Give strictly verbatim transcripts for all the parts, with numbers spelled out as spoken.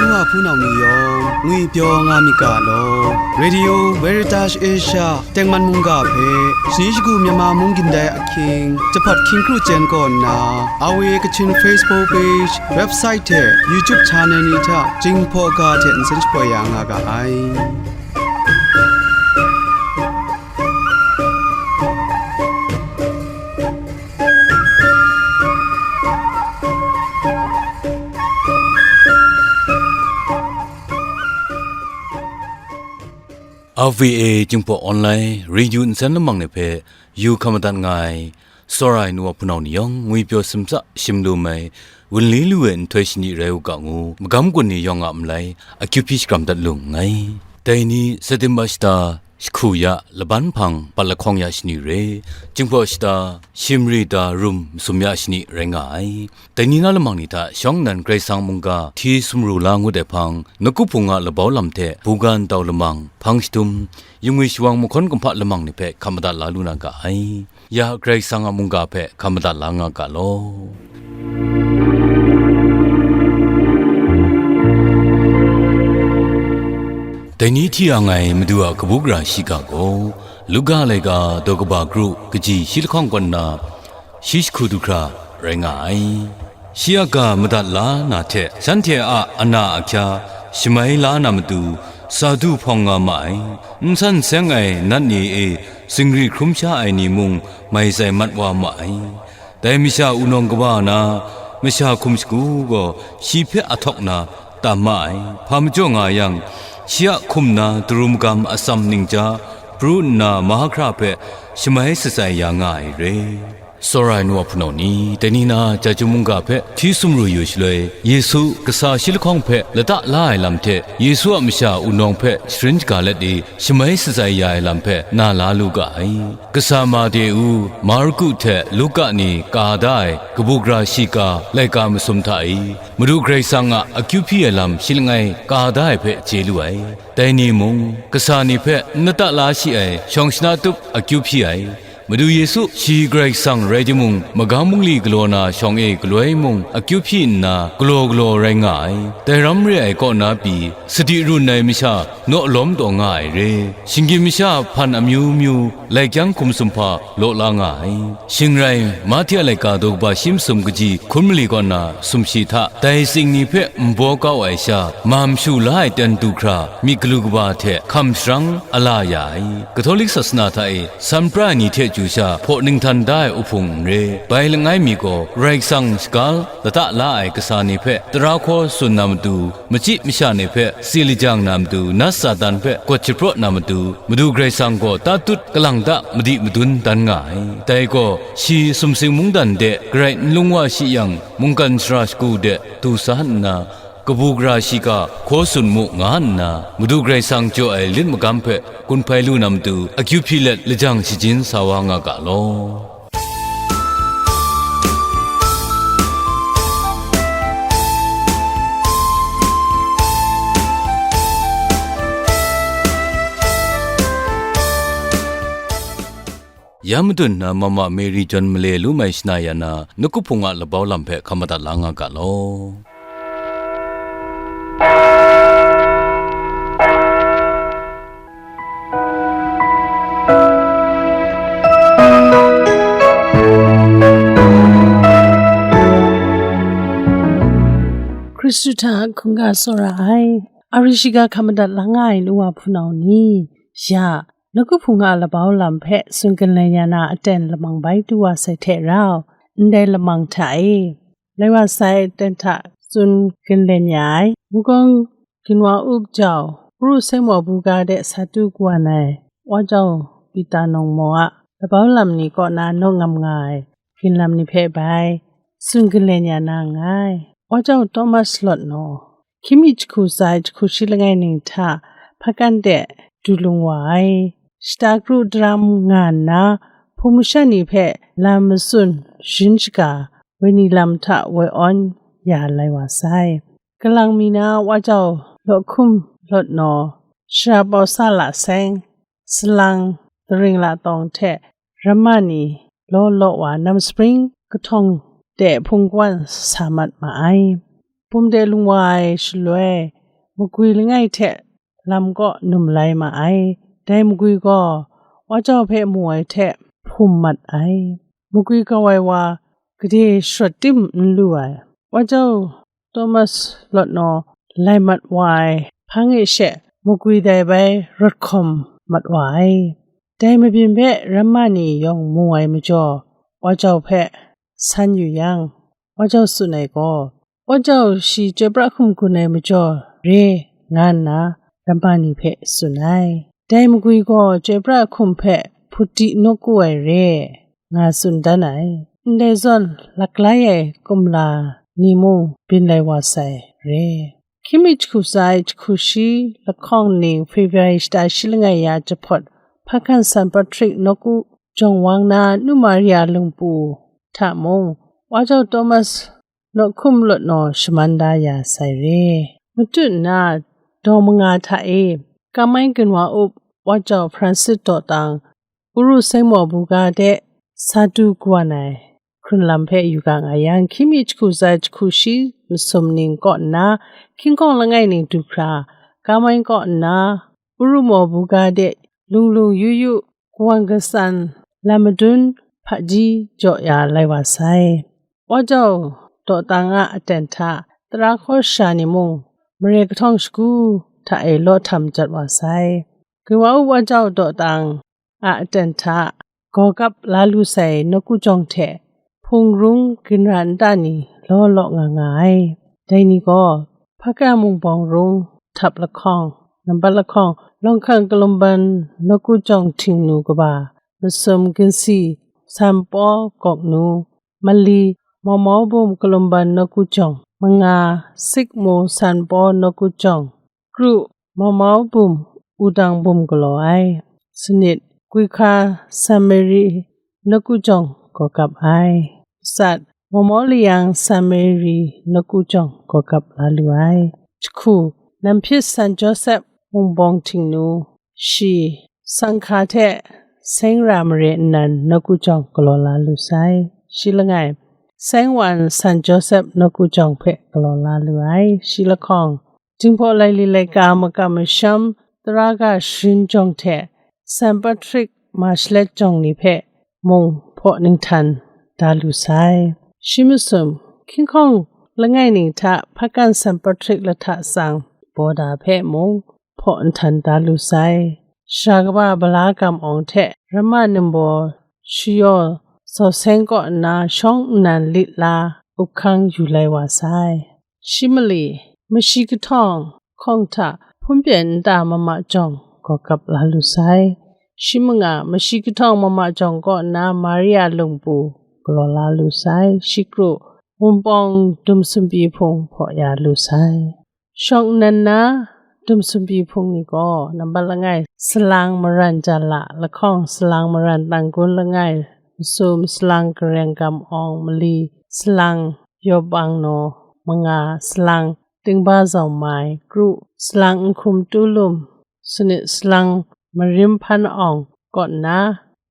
Wa hpunau ni yawng ngwipyaw nga myit ga law. Radio Veritas Asia tengman mungga hpe shani shagu Myanmar mung gindai ahkying jahpat hkying kru chyen kaw nna, R V A Kachin Facebook page, website hte YouTube channel ni hta Jinghpaw ga hte nsen shapoi ya nga ga ai. R V A Jinghpaw Online Radio nsen lamang ni hpe yu hkam madat nga ai, tsawra ai nu wa hpunau ni yawng ngwipyaw simtsa shim lu mai, wunli lu ai nhtoi shani rai u ga ngu, magam gun ni yawng a malai akyu hpyi shakram dat lu nngai. Dai ni September shata, shahku ya, laban hpang, pat lahkawng ya shani re, Jinghpaw shata, shimri da rum masum ya shani rai nga ai. Dai ni na lamang ni hta shawng nnan Karai Kasang mungga hti sumru la ngut ai hpang, nawku hpung a labau lam hte buga ntau lamang, hpang shadum, yingwi shawang mahkawn kumhpa lamang ni hpe hkam madat la lu na ga ai. Ya Karai Kasang a mungga hpe hkam madat la nga ga law. Dai ni hti ang ai Madu a kabu gara shiga gaw, Luka laika daw kaba kru kaji shi lahkawng kaw nna, shi jahku du hkra rai nga ai. Shi a ga madat la na hte, shanhte a ana ahkya shamai la na matu, sa du hpawng nga ma ai. N san seng ai nat ni e zingri hkrum sha ai ni mung mai tsai mat wa ma ai. Dai masha wunawng kaba na masha hkum shagu gaw shi hpe ahtawk na tam ma ai. Hpa majaw nga yang, shi a hkum na daru magam atsam ningja pru nna mahkra hpe shamai shatsai ya nga ai re. Tsawra ai nu wa hpunau ni, dai ni na Chyeju mungga hpe hti sumru yu shaloi, Yesu kasa shi lahkawng hpe lata la ai lam hte, Yesu a masha wunawng hpe sharin shaga let i, shamai shatsai ya ai lam hpe na la lu ga ai. Kasa Made u, Marku hte Luka ni ka da ai kabu gara shiga laika masum hta i, Madu Karai Kasang a akyu hpyi ai lam shi langai ka da ai hpe chye lu ai. Dai ni mung, kasa ni hpe n lata la shi ai shawng shana tup akyu hpyi ai. Madu Yesu shi Karai Kasang rai timung, magam bungli galaw na shawng e galoi mung akyu hpyi nna, galaw galaw rai nga ai. Dai ram re ai kaw na pyi, sadi run ai masha naw lawm taw nga ai re. Shinggyim masha hpan amyu myu, lai kyang hkum sumhpa law la nga ai. Shing rai, Mahte a laika daw kaba shi masum kaji hkun mali kaw na sumshi hta, dai tsing ni hpe nbaw kau ai sha, mam shu la ai ten du hkra, myit galu kaba hte hkam sharang ala ya ai. Katolik sasana hta e san pra ai ni hte chyu sha hpaw ninghtan da ai uhpung n re. Bai langai mi gaw, Karai Kasang shaga lata la ai kasa ni hpe tara hkaw tsun na matu, machyi masha ni hpe tsi lajang na matu, nat Satan hpe gawt shapraw na matu, Madu Karai Kasang gaw tatut kalang ta madi madun dan nga ai. Dai gaw, shi sumsing mungdan de garai n lung wa shi yang, mungkan sara shagu de du sa nna, kabu gara shiga hkaw tsun mu nga nna, Madu Karai Kasang jaw ai lit magam hpe gun hpai lu na matu, akyu hpyi let lajang shajin sa wa nga ga law. Ya madun na Mama Mary John male lu mai shana ya na, nawku hpung a labau lam hpe hkam madat la nga ga law. Hkristu hta hkungga tsawra ai, ari shiga hkam madat la nga ai nu wa hpunau ni, ya, nawku hpung a labau lam hpe tsun ginlen ya na aten lamang bai du wa sai hte rau, ndai lamang hta e, lai wa sai aten hta tsun ginlen ya ai, Mukong Ginwa Up Jau, Pru Seng Maw Buga de sa tu kawan ai, Wa Jau Pita Nang Maw a labau lam ni kaw na naw ngam nga ai, ginlam ni hpe bai, tsun ginlen ya na nngai. Wa Jau Thomas Lawt Naw, hkying mi jahku tsa ai jahku shi langai ning hta hpakan de du lung wa ai. Shata kru daram nga nna, hpung masha ni hpe lam matsun sharin shaga, wenyi lam hta woi awn ya lai wa sai. Kalang mi na Wa Jau Lawt Hkum Lawt Naw, Shara Pawsa La Seng, Salang, Daring La Tawng hte ramma ni law law wa Nam Spring kahtawng de hpung kawan sa mat ma ai. pum de lung wa ai shaloi, magwi langai hte lam kaw num lai ma ai. Dai magwi gaw Wa Jau hpe mu ai hte hpum mat ai. Magwi kau ai wa gade sharawt tim n lu ai. Wa Jau Thomas Lawt Naw lai mat wa ai hpang e she magwi dai bai rawt hkawm mat wa ai. Dai mabyin hpe ramma ni yawng mu ai majaw, Wa Jau hpe san yu yang, Wa Jau tsun ai gaw, Wa Jau shi chyoi pra hkum gun ai majaw re, nga nna ramma ni hpe tsun ai. Dai magwi gaw chyoi pra hkum hpe hput di nawku ai re, nga tsun dan ai. Ndai zawn laklai ai kumla ni mung byin lai wa sai re. Hkying mi jahku tsa ai jahku shi lahkawng ning February shata shi langai ya jahpawt, Hpakan San Patrick nawku jawng wang na Nu Maria lungpu hta mung, Wa Jau Thomas nawk hkum lawt naw shaman da ya sai re. Matut nna, daw manga hta e, Kamai ginwang up Wa Jau Francis dawtang, Uru Seng Maw Buga de sa du kawan ai hkrun lam hpe yu ga nga yang, hkying mi jahku tsa ai jahku shi masum ning kaw nna, hkying hkawng langai ning du hkra, Kamai kaw nna, Uru Maw Buga de lung lung yu yu, kawan katsan lam madun hpaji jaw ya lai wa sai. Wa Jau dawtang a aten hta tara hkaw sha ni mung, mare kahtawng shagu hta e law htam jat wa sai. Ginwang up Wa Jau dawtang a aten hta gaw kap la lu sai nawku jawng hte hpung rung ginra nta ni law law nga nga ai. Dai ni gaw, Hpakan Mung Bawng Rung htap lahkawng, nambat lahkawng, Lawng Hkan Kalumban nawku jawng htingnu kaba, masum ginsi, San Paw Gawknu, mali, Mau Mau Bum Kalumban nawku jawng, manga, Sik Mu San Paw nawku jawng, kru, Mau Mau Bum, Wudang Bum galaw ai, sanit, Gwi Hka San Mary nawku jawng gaw kap ai, matsat, Mau Mau Layang San Mary nawku jawng gaw kap la lu ai, jahku, Namhpyit San Josep Mung Bawng htingnu, shi, Sanghka hte Seng Ra Mare nnan nawku jawng galaw la lu sai. Shi langai, Seng Wan San Josep nawku jawng hpe galaw la lu ai. Shi lahkawng, Jinghpaw Laili laika makam masham tara ga sharin jawng hte San Patrick Marshlet jawng ni hpe mung hpaw ninghtan da lu sai. Shi masum, hkying hkawng langai ning hta Hpakan San Patrick lahta tsang baw da hpe mung hpaw nhtan da lu sai. Shara kaba bala gam awng hte ramma ningbaw shayaw zaw seng kaw nna shawng nnan lit la up hkang yu lai wa sai. Shi mali, mashi kahtawng hkawng hta hpun pyen nta mama jawng gaw kap la lu sai. Shi manga, mashi kahtawng mama jawng kaw nna Maria lungpu galaw la lu sai. Shi kru, Wunpawng dum sumpi hpung hpaw ya lu sai. Shawng nnan na dum sumpi hpung ni gaw, nambat langai, Salang Maran Jala lahkawng, Salang Maran Tanggun langai, masum, Salang Gareng Gam Awng, mali, Salang Yawbang Naw, manga, Salang Tingba Zawng Mai, kru, Salang Nhkum Tu Lum, sanit, Salang Marim Hpan Awng, kaw nna,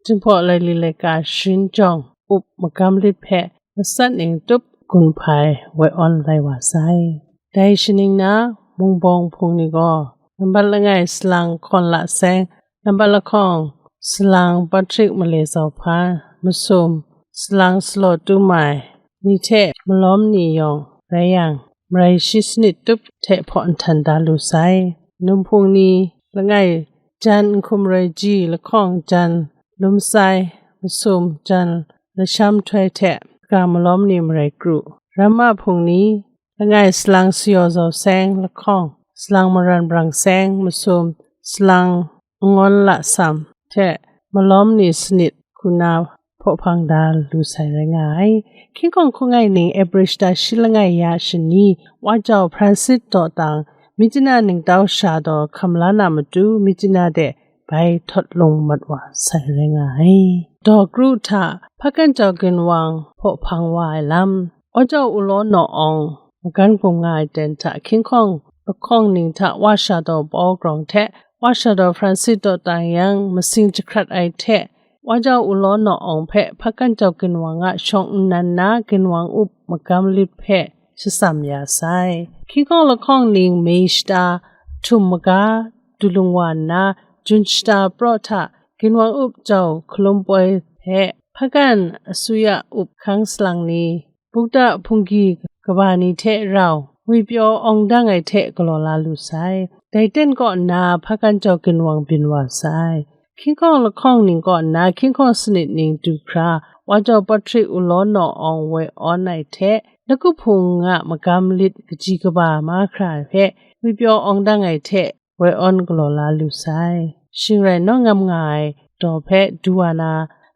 Jinghpaw Laili laika sharin jawng up magam lit hpe matsat ning tup gun hpai woi awn lai wa sai. Dai shaning na Mungbawng Hpung ni gaw, nambat langai Salang Hkawn La Seng, nambat lahkawng Salang Patrick Male Zau Hpa, masum Salang Salaw Tu Mai ni hte malawm ni yawng rai yang, marai shi sanit tup hte hpaw nhtan da lu sai. Num Hpung ni langai, jan Nhkum Roi Ji lahkawng, jan Lum Sai, masum, jan Lasham Htoi hte ga malawm ni marai kru. Ramma Hpung ni langai, Salang Sayaw Zau Seng lahkawng, Salang Maran Brang Seng, masum, Salang Ngawn La Sam hte malawm ni sanit hku na hpaw hpang da lu sai rai nga ai. Hkying hkawng hkungga ning April shata shi langai ya shani, Wa Jau Francis dawtang, Myitkyina ningtau sha daw hkam la na matu, Myitkyina de bai htawt lung mat wa sai rai nga ai. Daw kru hta, Hpakan Jau Ginwang hpaw hpang wa ai lam, Wa Jau U Law Naw Awng, magan gum nga ai ten hta hkying hkawng lahkawng ning hta Wa Sha Daw Paw Grawng hte Wa Sha Daw Francis dawtang yang masing jahkrat ai hte, Wa Jau U Law Naw Awng hpe Hpakan Jau Ginwang a shawng nnan na ginwang up magam lit hpe shatsam ya sai. Hkying hkawng lahkawng ning mei shata htum maga du lung wa nna, jun shata praw hta ginwang up jau hkalum poi hpe, hpagan asuya up hkang salang ni, bukda hpunggi kaba ni hte rau ngwipyaw awng dang ai hte galaw la lu sai. Dai ten kaw nna hpagan jau ginwang byin wa sai. Hkying hkawng lahkawng ning kaw nna hkying hkawng sanit ning du hkra, wa jau Patrick Ulaw Naw Awng woi awn ai hte, laku hpung nga magam lit kaji kaba mahkra ai hpe ngwipyaw awng dang ai hte woi awn galaw la lu sai. Shing rai naw ngam nga ai daw hpe du wa na,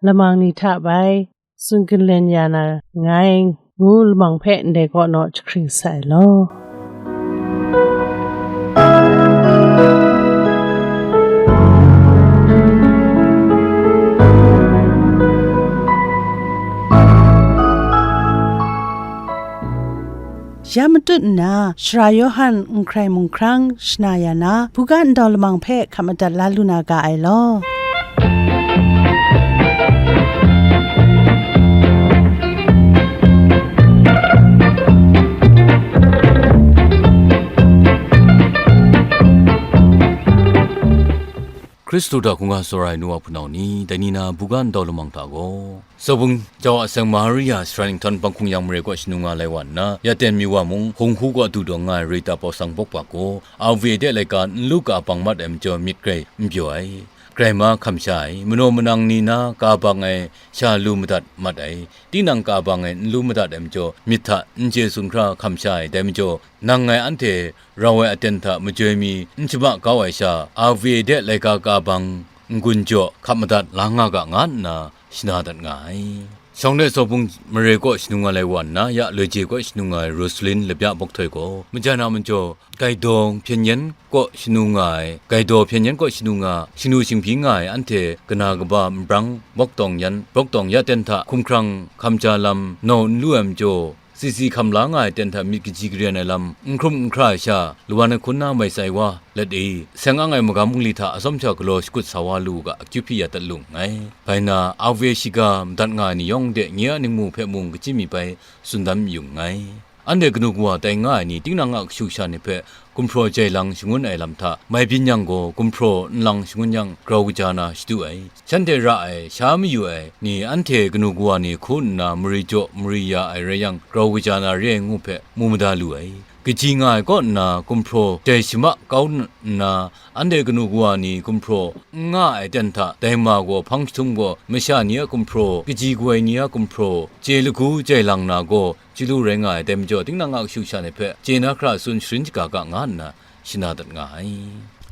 lamang ni hta bai tsun ginlen ya na nngai, ngu lamang hpe ndai kaw naw jahkring sai law. Ya matut nna, Sara Yawhan n hkrai mung hkrang shana ya na, buga ndau lamang hpe hkap madat la lu na ga ai law. Hkristu hta hkungga tsawra ai nu wa hpunau ni, dai ni na buga ndau lamang hta gaw, Sobung jau a seng Maria Sara Ninghtawng Bang Hkung Yang Mare kaw shanu nga lai wa nna, ya ten mi wa mung, hkunghu kaw du taw nga ai Rita Pausang Bawk Pak gaw, R V A de laika n lu ka bang mat ai majaw myit grai n pyaw ai, grai ma hkam sha ai, manaw manang ni na ka bang ai sha lu madat mat ai, tinang ka bang ai n lu madat ai majaw, myit hta n chye tsun hkra hkam sha ai, dai majaw, nang ngai anhte rau ai aten hta majoi mi n shamah kau ai sha, R V A de laika ka bang n-gun jaw hkap madat la nga ga, nga nna shana dat nga ai. Shawng de Sobung Mare kaw shanu nga lai wa nna, ya Loije kaw shanu nga ai Rosalin Labya Bawk Htoi gaw, majan a majaw, Gaidawng Hpyen Yen kaw shanu nga ai, Gaidaw Hpyen Yen kaw shanu nga, shanu shinghpyi nga ai anhte kana kaba nbrang Bawk Tawng yan, Bawk Tawng ya ten hta hkumhkrang hkam ja lam naw n lu ai majaw, sisi hkam la nga ai ten hta myit kaji karen ai lam n hkrum n hkra ai sha, lawan ai hkun na mai tsai wa, let e, seng ang ai magam bungli hta atsawm sha galaw shakut sa wa lu u ga, akyu hpyi ya dat lu nngai. Bai na, R V A shiga madat nga ai ni yawng de nye a ningmu hpe mung kachyi mi bai tsun dan mayu nngai. Anhte kanu kawa tai nga ai ni, tinang a kashu kasha ni hpe gumhpraw jai lang shangun ai lam hta mai byin yang gaw, gumhpraw nlang shangun yang grau kaja na shadu ai. Shanhte ra ai, sha mayu ai ni, anhte kanu kawa ni hku nna mari jaw mari ya ai rai yang, grau kaja na re ai ngu hpe mu mada lu ai. Kaji nga ai kaw nna, gumhpraw jai shamah kau nna, anhte kanu kawa ni gumhpraw n nga ai ten hta, dai ma gaw hpang jahtum gaw, masha ni a gumhpraw, kaji kawai ni a gumhpraw, chye lagu jai lang na gaw, chyalu rai nga ai, dai majaw, tinang a kashu kasha ni hpe chye na hkra tsun sharin shaga ga nga nna, shana dat nga ai.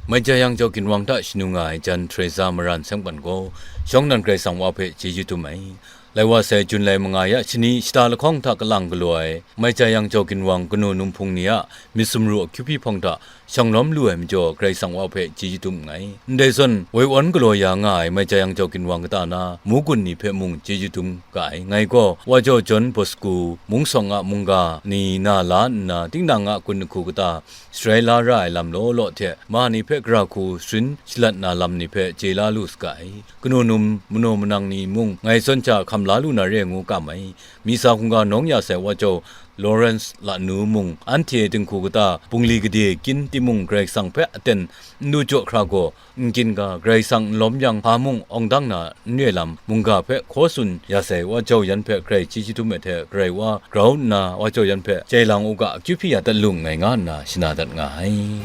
Mai Jayang Jau Ginwang hta shanu nga ai Jan Teresa Maran Sengpan gaw, shawng nnan Karai Kasang Wa hpe chyeju dum ai. Lai wa sai Jun lai manga ya shani shata lahkawng hta kalang galaw ai, Mai Jayang Jau Ginwang kanu num hpung ni a myit sumru akyu hpyi hpawng hta shang lawm lu ai majaw, Karai Kasang Wa hpe chyeju dum nngai. Ndai zawn, woi awn galaw ya nga ai Mai Jayang Jau Ginwang kata na, mugun ni hpe mung chyeju dum ga ai. Ngai gaw, Wa Jau John Bosco, Mung Sawng a mungga ni na la nna, tinang a gun lahku kata, sharai la ra ai lam law law hte, ma ni hpe gara hku sharin shalat na lam ni hpe chye la lu saga ai. Kanu num manaw manang ni mung ngai zawn hta hkam la lu na re ngu kam ai. Misa hkungga nawng ya sai Wa Jau Lawrence Lanu mung, anhte dinghku kata, bungli gade kyin timung Karai Kasang hpe aten n du jaw hkra gaw, n kyin ga, Karai Kasang n lawm yang, hpa mung awng dang na n re lam, mungga hpe hkaw tsun ya sai Wa Jau yan hpe grai chyeju dum ai hte, Karai Wa grau nna Wa Jau yan hpe jai lang u ga, akyu hpyi ya dat lu nngai, nga nna shana dat nga ai.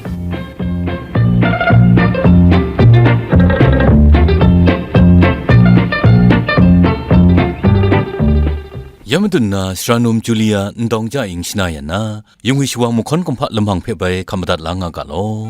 Ya madun na, Sara Num Julia Ndawng Ja Ing shana yan na, Yung wi shawang mahkawn kumhpa lamang hpe bai hkam madat la nga ga law.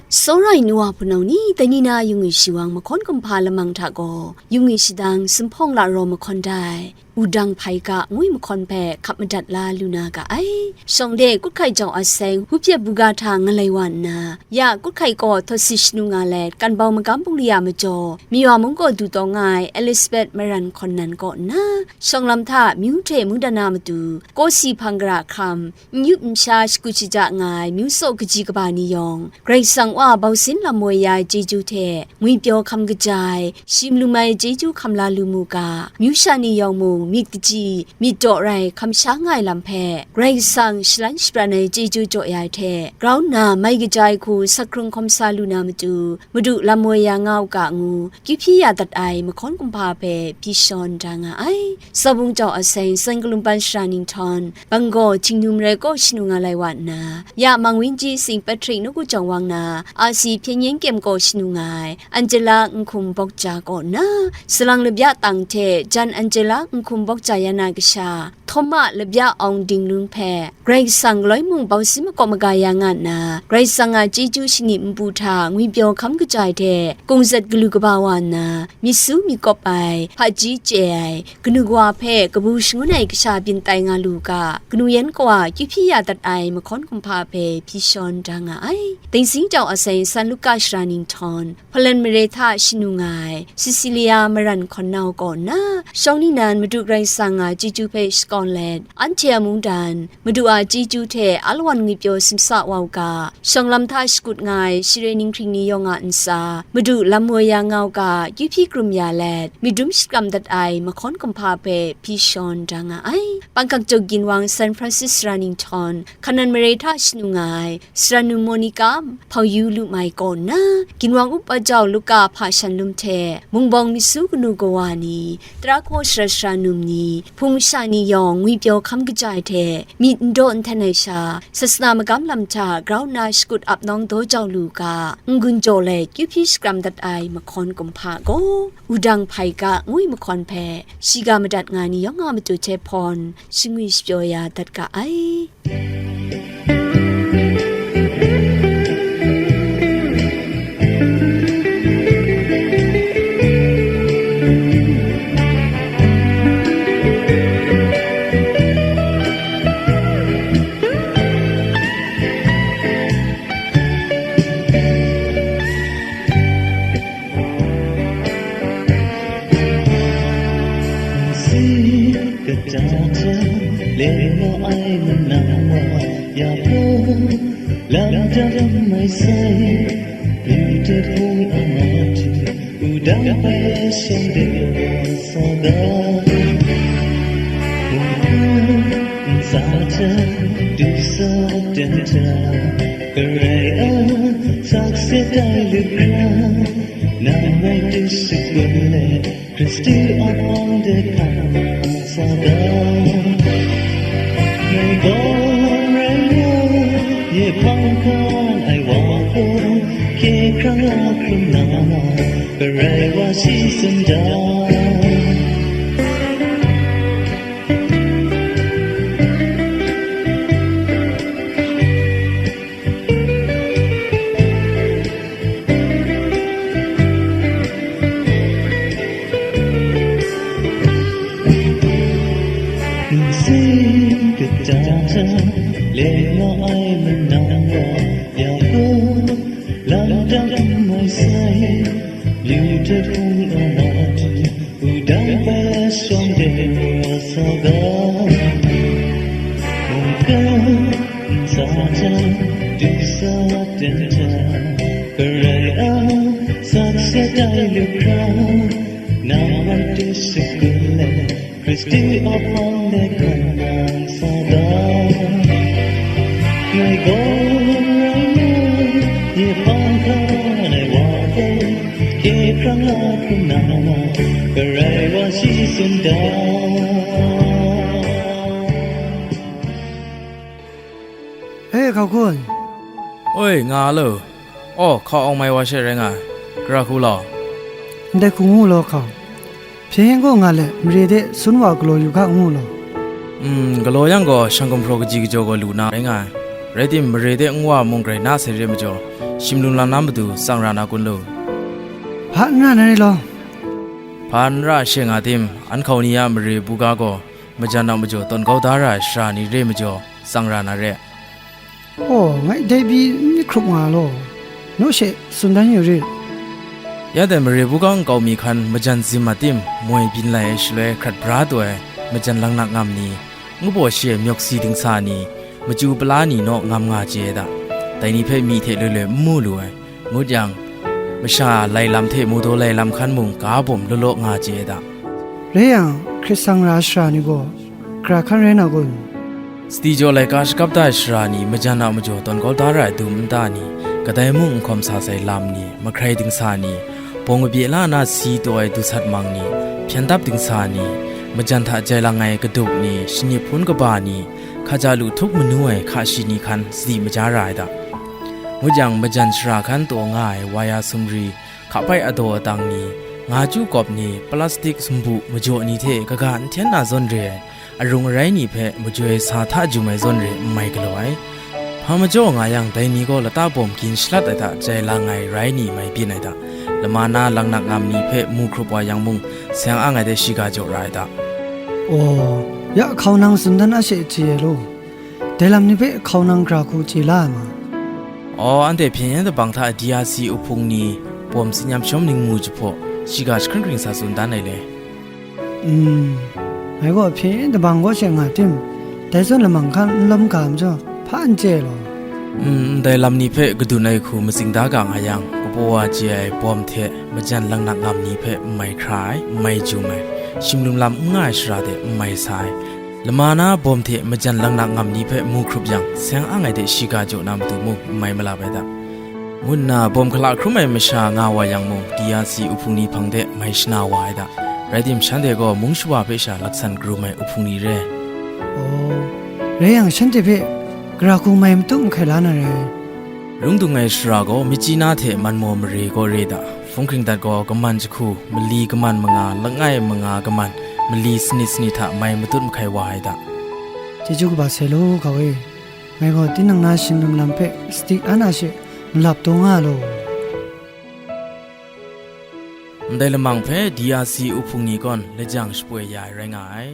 Tsawra ai nu wa hpunau ni, dai ni na yung wi shawang mahkawn kumhpa lamang hta gaw, yung wi shadang, Sumhpawng La Raw mahkawn dai, Wudang Hpai Ga ngwi mahkawn hpe hkap madat la lu na ga ai. Shawng de Kut Hkai Jau a seng, Hupyet Buga hta ngalai wa nna, ya Kut Hkai kaw htawt si shanu nga let, Kan Bau Magam Bungli a majaw, Miwa mung kaw du taw nga ai Elizabeth Maran Hkawn Nan kaw nna, shawng lam hta myu hte mungdan a matu, kawsi hpang gara hkam, n yup n sha shakut shaja nga ai myu tsaw kaji kaba ni yawng, Karai Kasang Wa bau sin lam woi ya ai chyeju hte ngwipyaw hkam kaja ai, shim lum ai chyeju hkam la lu mu ga, myu sha ni yawng mung myit kaji, myit daw rai hkam sha nga ai lam hpe, Karai Kasang shalan shapran ai chyeju jaw ya ai hte, grau nna mai kaja ai hku sak hkrung hkawm sa lu na matu, Madu lam woi ya nga u ga ngu, kyu hpyi ya dat ai mahkawn kumhpa hpe hpyi shawn da nga ai. Tsawbung jau aseng, San Kalumpan Sara Ninghtawn, Banggaw, Htingnu Mare kaw shanu nga lai wa nna, ya Mang Winji Sing Patrick nawku jawng wang na, A C Hpyen Yen Kyem kaw shanu nga ai, Angela Nhkum Bawkja kaw nna, salang labya tang hte jan Angela Nhkum Bawkja yan na kasha, Htawma labya awng dinglung hpe, Karai Kasang galoi mung bau si makawp maga ya nga nna, Karai Kasang a chyeju shanit npu hta ngwipyaw hkam kaja ai hte, kungzat galu kaba wa nna, myit su myit kawp ai, hpaji chye ai, kanu kawa hpe kabu shangun ai kasha byin tai nga lu u ga, kanu yan kawa kyu hpyi ya dat ai mahkawn kumhpa hpe hpyi shawn da nga ai. Dingzing jau aseng, San Luka Sara Ninghtawn, Hpalan mare hta shanu nga ai Cecilia Maran Hkawn Nau kaw nna, shawng ningnan Madu Karai Kasang a chyeju hpe shakawn let, anhte a mungdan, Madu a chyeju hte alawan ngwipyaw simsa wa u ga, shawng lam hta shakut nga ai share ninghkring ni yawng a ntsa, Madu lam woi ya nga u ga, kyu hpyi krum ya let, myit dum shakram dat ai mahkawn kumhpa hpe hpyi shawn da nga ai. Pangkak Jaw Ginwang, San Francis Sara Ninghtawn, Hkanan mare hta shanu nga ai Sara Nu Monica Hpau Yu Lu Mai kaw nna, ginwang up a jau Luka hpa shan lum hte, mungbawng myit su kanu kawa ni, tara hkaw shara shara num ni, hpung masha ni yawng ngwipyaw hkam kaja ai hte, myit n daw n hten ai sha, sasana magam lam hta grau nna shakut ap nawng daw jau lu u ga, n-gun jaw let kyu hpyi shakram dat ai mahkawn kumhpa gaw, Wudang Hpai Ga ngu ai mahkawn hpe, shiga madat nga ai ni yawng a matu hte hpawn, shangwi shapyaw ya dat ga ai. Nsi kata hta le nga ai manang wa, ya gaw, lam dam mai sai, yu de hpung a matu, wudang hpe shang de wa sa ga. Mungkan ntsa hta, du sa dan hta, Karai a sakse tai lu hkra, nang rai tu shakun let, Hkristu a hpang de hkan sa ga. Ngai gaw rai nga, ye hpang hkan ai wa gaw, hkye hkrang la hkrum na, Karai wa shi tsun da. Nsin kata hta le nga ai manang wa, ya gaw, lam dam mai sai, yu de hpung a matu, wudang hpe shawng de wa sa ga. Mungkan ntsa hta, du sa dan hta, Karai a sakse tai lu hkra, nang rai tu shakun let, Hkristu a hpang de hkan nang sa ga. Ngai gaw rai nga, ye hpang hkan ai wa gaw, hkye hkrang la hkrum na, Karai wa shi tsun da. E, hkau hkun. Oi, nga lo. Aw, hkau awng mai wa she rai nga ai. Gara hku law. Ndai hku ngu law, hkau. Hpyen yen kaw nga let, mare de sun wa galaw yu hka ngu law. Mm, galaw yang gaw, shang gumhpraw kaji kajaw gaw lu na rai nga ai. Rai tim, mare de nwa mung grai na sai re majaw, shim lung lang na matu tsang ra na kun lu? Hpa n ra na re law. Hpa n ra she nga tim, an hkau ni a mare buga gaw, majan a majaw tawn kau da ra ai shara ni re majaw, tsang ra na re. Aw, ngai dai pyi n myit hkrup nga law, naw she tsun dan yu rit. Ya dai mare buga nkau mi hkan majan zim a tim, moi byin lai ai shaloi hkrat bra taw ai, majan langnak ngam ni, ngu baw shi ai myawk si dingsa ni, machyu pala ni naw ngam nga chye ai da. Dai ni hpe myi hte loi loi n mu lu ai, Ngut yang, masha lai lam hte mu daw lai lam hkan mung ga bawm law law nga chye ai da. Rai yang, hkrit sang ra shara ni gaw, gara hkan rai na kun? Sadi jaw laika shakap da ai shara ni, majan a majaw tawn kau da ra ai dum nta ni, kadai mung n hkawm sa sai lam ni, mahkrai dingsa ni, bawng kabye la na si taw ai dusat mang ni, hpyan dap dingsa ni, majan hta jai lang ai kadup ni, shanip hpun kaba ni, hkaja lu htup manu ai hka shi ni hkan sadi maja ra ai da. Ngut yang, majan shara hkan taw nga ai waya sumri, hkapai adaw atang ni, nga chyu kawp ni, plastik sumbu majaw ni hte kaga n hten na zawn re ai, arung arai ni hpe majoi sa hta jum ai zawn re n mai galaw ai. Hpa majaw nga yang, dai ni gaw lata bawm gin shalat ai hta jai lang ai rai ni mai byin ai hta, lama na langnak ngam ni hpe mu hkrup wa yang mung, seng ang ai de shiga jaw ra ai hta. Aw, ya hkau nang tsun dan a she chye ai law, dai lam ni hpe hkau nang gara hku chye la ai ma? Aw, anhte hpyen yen dabang hta D R C uhpung ni, bawm tsin yam shawm ningmu jahpaw, shiga jahkring hkring sa tsun dan ai le. Mm, ngai gaw hpyen yen dabang kaw she nga tim, dai zawn lamang hkan n lawm ga majaw, hpa n chye law? Mm, ndai lam ni hpe kadun ai hku matsing da ga nga yang, kabaw wa chye ai bawm hte majan langnak ngam ni hpe n mai hkra ai, n mai jum ai, shimlum lam n nga ai shara de n mai sa ai, lama na bawm hte majan langnak ngam ni hpe mu hkrup yang, seng ang ai de shiga jaw na matu mung n mai malap ai da. Ngu nna bawm hkala hkrum ai masha nga wa yang mung, D R C uhpung ni hpang de mai shana wa ai da. Rai tim, shanhte gaw mung shawa hpe sha laksan karum ai uhpung ni re. Aw, rai yang, shanhte hpe gara hku mai matu mahkai la na rai. Rung dung ai shara gaw, Myitkyina hte Manmaw mare gaw re da. Hpung hkring dat gaw, kaman jahku, mali kaman manga, langai manga kaman, mali sanit sanit hta mai matut mahkai wa ai da. Chyeju kaba sai law, hkau e. Ngai gaw tinang na shimlum lam hpe sadi an a she malap taw nga law. Ndai lamang hpe D R C uhpung ni gaw lajang shapoi ya ai rai nga ai.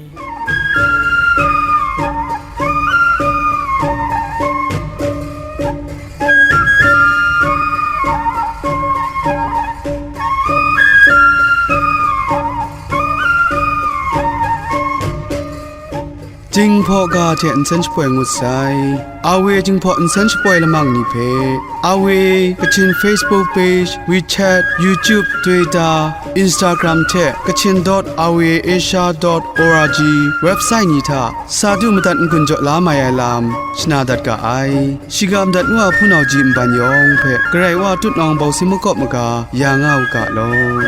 Jinghpaw ga hte nsen shapoi ngut sai. Awe Jinghpaw nsen shapoi lamang ni hpe, Awe Kachin Facebook page, WeChat, YouTube, Twitter, Instagram hte Kachin dot awe asia dot org website ni hta sa du madat n-gun jaw la mai ai lam shana dat ga ai. Shiga madat nu a hpunau ji nban yawng hpe Karai Wa tutnawng bawsing makawp maga ya nga u ga law.